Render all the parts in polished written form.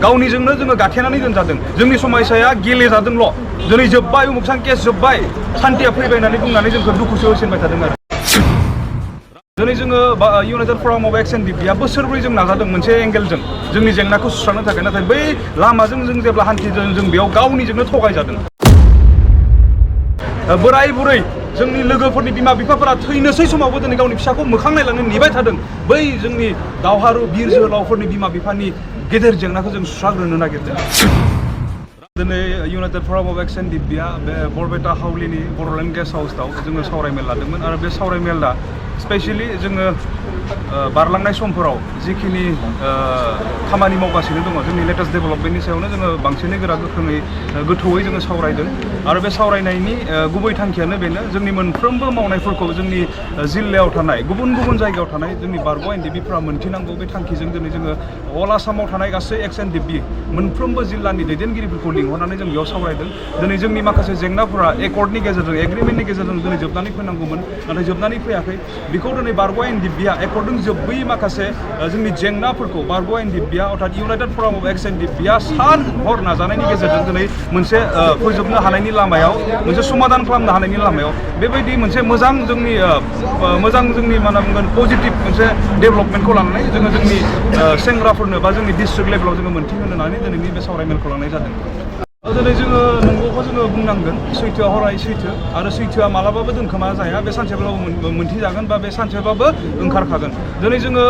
गावनिजोंनो जोङो गाथेनानै दोनजादों जोंनि समायसाया गेलेजादोंल' दिनै जोब्बाय उमुकसां केस जोब्बाय सान्थिया फैबाय होननानै बुंनानै जोंखौ दुखुसो होसिनबाय थादों आरो दिनै जोङो united forum of X N D पिआ बोसोरब्रै जों नाजादों मोनसे एंगेलजों जोंनि जेंनाखौ सुस्रांनो थाखाय नाथाय बै लामाजों जों जेब्ला हान्थिदों जों बेयाव गावनिजोंनो थगायजादों बोराय बुरै जोंनि लोगोफोरनि बिमा बिफाफोरा थैनोसै समावबो दिनै गावनि फिसाखौ मोखां नायलांनो नेबाय थादों बै जोंनि दावहारु बिर जोहोलावफोरनि बिमा बिफानि गेदेर जेंनाखौ जों सुस्रांग्रोनो नागिरदों दिनै united forum of X N D पिआ बे बरपेटा हाउलिनि बड'लेण्ड गेस्ट हाउसआव जोङो सावरायमेल लादोंमोन आरो बे सावरायमेला स्पेसियली जोङो बारलांनाय समफोराव जिखिनि खामानि मावगासिनो दङ जोंनि लेटेस्ट डेभेलपमेन्टनि सायावनो जोङो बांसिनै गोथौयै जोङो सावरायदों आरो बे सावरायनायनि गुबै थांखियानो बेनो जोंनि मोनफ्रोमबो मावनायफोरखौ जोंनि जिल्लायाव थानाय गुबुन गुबुन जायगायाव थानाय जोंनि बारग' एन डि पिफोरा मोनथिनांगौ बे थांखिजों दिनै जोङो अल आसामाव थानाय गासै एक्स एन डि पि मोनफ्रोमबो जिल्लानि दैदेनगिरिफोरखौ लिंहरनानै जों बेयाव सावरायदों दिनै जोंनि माखासे जेंनाफोरा एकर्डनि गेजेरजों एग्रिमेन्टनि गेजेरजों दिनै जोबनानै फैनांगौमोन नाथाय जोबनानै फैयाखै बेखौ दिनै बारग' एन डि पिआ एकर्डजों जोब्बै माखासे जोंनि जेंनाफोरखौ बारग' एन डि पिआ अर्थात united forum of X N D पिआ सान हर नाजानायनि गेजेरजों दिनै मोनसे फोजोबनो हानायनि लामायाव मोनसे समाधान खालामनो हानायनि लामायाव बेबायदि मोनसे मोजां जोंनि मा होनना बुंगोन पजिटिभ मोनसे डेभेलपमेन्टखौ लानानै जोङो जोंनि सेंग्राफोरनो बा जोंनि डिस्ट्रिक्ट लेभेलाव जोङो मोनथिहोनो होननानै दिनैनि बे सावरायमेलखौ लानाय जादों दिनै जोङो नंगौखौ जोङो बुंनांगोन सैथोआ हराय सैथो आरो सैथोआ मालाबाबो दोनखोमा जाया बे सानसेब्लाबो मोनथिजागोन बा बे सानसेब्लाबो ओंखारखागोन दिनै जोङो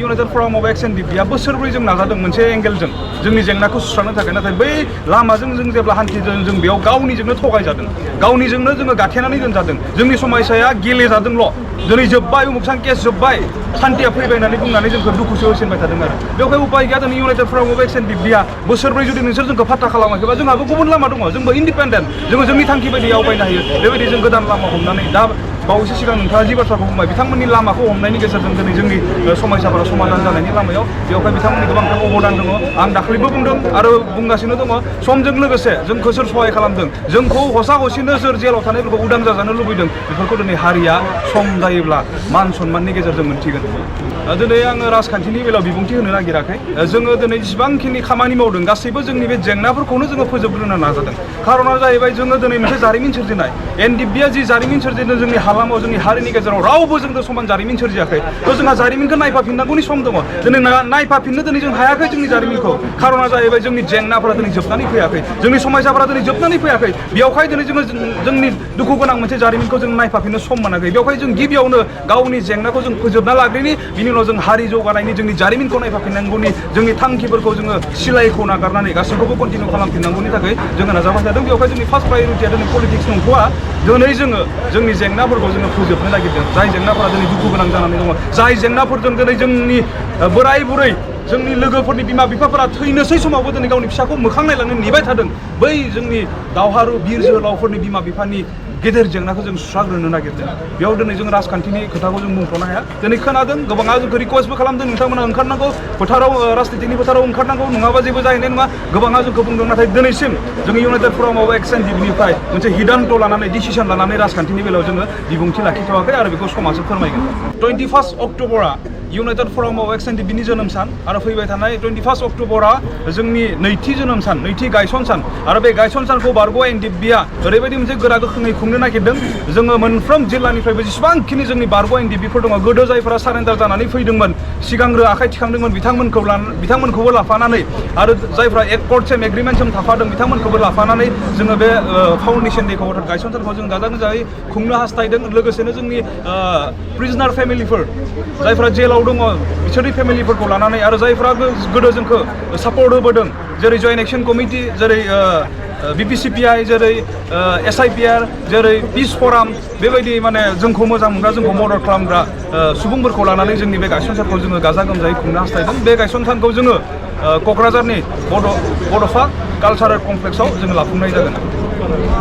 united forum of X N D पिआ बोसोरब्रै जों नाजादों मोनसे एंगेलजों जोंनि जेंनाखौ सुस्रांनो थाखाय नाथाय बै लामाजों जों जेब्ला हान्थिदों जों बेयाव गावनिजोंनो थगायजादों गावनिजोंनो जोङो गाथेनानै दोनजादों जोंनि समायसाया गेलेजादोंल' दिनै जोब्बाय उमुकसां केस जोब्बाय सान्थिया फैबाय होननानै बुंनानै जोंखौ दुखुसो होसिनबाय थादों आरो बेवहाय उपाय गैया दिनै united forum of X N D पिआ बोसोरब्रै जुदि नोंसोर जोंखौ फात्ता खालामाखैबा जोंहाबो गुबुन लामा दङ जोंबो इन्डिपेन्डेन्ट जोङो जोंनि थांखि बायदि आवगायनो हायो बेबायदि जों गोदान लामा हमनानै दा बावैसो सिगां नोंथाङा जि बाथ्राखौ बुंबाय बिथांमोननि लामाखौ हमनायनि गेजेरजों दिनै जोंनि समस्याफोरा समाधान जानायनि लामायाव बेवहाय बिथांमोननि गोबांथार अबदान दङ आं दाख्लैबो बुंदों आरो बुंगासिनो दङ समजों लोगोसे जोंखौ सोर सहाय खालामदों जोंखौ हसा हसिनो सोर जेलाव थानायफोरखौ उदां जाजानो लुबैदों बेफोरखौ दिनै हारिया सम जायोब्ला मान सन्माननि गेजेरजों मोनथिगोन दिनै आङो राजखान्थिनि बेलायाव बिबुंथि होनो नागिराखै जोङो दिनै जेसेबांखिनि खामानि मावदों गासैबो जोंनि बे जेंनाफोरखौनो जोङो फोजोबग्रोनो नाजादों खारना जाहैबाय जोङो दिनै मोनसे जारिमिन सोरजिनाय एन डि पिआ जि जारिमिन सोरजिदों जोंनि हालामाव जोंनि हारिनि गेजेराव रावबो जोंजों समान जारिमिन सोरजियाखै जोंहा जारिमिनखौ नायफाफिननांगौनि सम दङ दिनै नायफाफिननो दिनै जों हायाखै जोंनि जारिमिनखौ खारना जाहैबाय जोंनि जेंनाफोरा दिनै जोबनानै फैयाखै जोंनि समस्याफोरा दिनै जोबनानै फैयाखै बेवहाय दिनै जोङो जोंनि दुखु गोनां मोनसे जारिमिनखौ जों नायफाफिननो सम मोनाखै बेवहाय जों गिबियावनो गावनि जेंनाखौ जों फोजोबना लाग्रोनि बिनि उनाव जों हारि जौगानायनि जोंनि जारिमिनखौ नायफाफिननांगौनि जोंनि थांखिफोरखौ जोङो सिलायखौ नागारनानै गासैखौबो कन्टिनिउ खालामफिननांगौनि थाखाय जोङो नाजाबाय थादों बेवहाय जोंनि फार्स्ट प्रायरिटिया दिनै पलिटिक्स नंथ'आ दिनै जोङो जोंनि जेंनाफोरखौ जोङो फोजोबनो नागिरदों जाय जेंनाफोरा दिनै दुखु गोनां जानानै दङ जाय जेंनाफोरजों दिनै जोंनि बोराय बुरै जोंनि लोगोफोरनि बिमा बिफाफोरा थैनोसै समावबो दिनै गावनि फिसाखौ मोखां नायलांनो नेबाय थादों बै जोंनि दावहारु बिर जोहोलावफोरनि बिमा बिफानि गेदेर जेंनाखौ जों सुस्रांग्रोनो नागिरदों बेयाव दिनै जों राजखान्थिनि खोथाखौ जों बुंथ'नो हाया दिनै खोनादों गोबाङा जोंखौ रिकुवेस्टबो खालामदों नोंथांमोना ओंखारनांगौ फोथाराव राजनितिनि फोथाराव ओंखारनांगौ नङाबा जेबो जाहैनाय नङा गोबाङा जोंखौ बुंदों नाथाय दिनैसिम जोंनि united forum of X N D पिनिफ्राय मोनसे हिदान्त लानानै डिसिसन लानानै राजखान्थिनि बेलायाव जोङो बिबुंथि लाखिथ'वाखै आरो बेखौ समाजो फोरमायगोन 21 अक्ट'बरा united forum of X N D पिनि जोनोम सान आरो फैबाय थानाय 21 अक्ट'बरा जोंनि नैथि जोनोम सान नैथि गायसन सान आरो बे गायसन सानखौ बारग' एन डि पिआ ओरैबायदि मोनसे गोरा गोख्रोङै खुंनो नागिरदों जोङो मोनफ्रोम जिल्लानिफ्रायबो जेसेबांखिनि जोंनि बारग' एन डि पिफोर दङ गोदो जायफोरा सारेन्डार जानानै फैदोंमोन सिगांग्रो आखाइ थिखांदोंमोन बिथांमोनखौबो लाफानानै आरो जायफ्रा एकर्डसिम एग्रिमेन्टसिम थाफादों बिथांमोनखौबो लाफानानै जोङो बे फाउन्डेसन डेखौ अर्थात गायसन सानखौ जों गाजा गोमजायै खुंनो हास्थायदों लोगोसेनो जोंनि प्रिजनार फेमिलिफोर जायफ्रा जेलाव दङ बिसोरनि फेमिलिफोरखौ लानानै आरो जायफ्रा गोदो जोंखौ सापर्ट होबोदों जेरै जयेन्ट एक्सन कमिटि जेरै BPCPI जेरै SIPR जेरै पिस फराम बेबायदि माने जोंखौ मोजां मोनग्रा जोंखौ मदद खालामग्रा सुबुंफोरखौ लानानै जोंनि बे गायसन सानखौ जोङो गाजा गोमजायै खुंनो हास्थायदों बे गायसन सानखौ जोङो क'क्राझारनि बड'फा कालचारेल कमप्लेक्सआव जोङो लाफुंनाय जागोन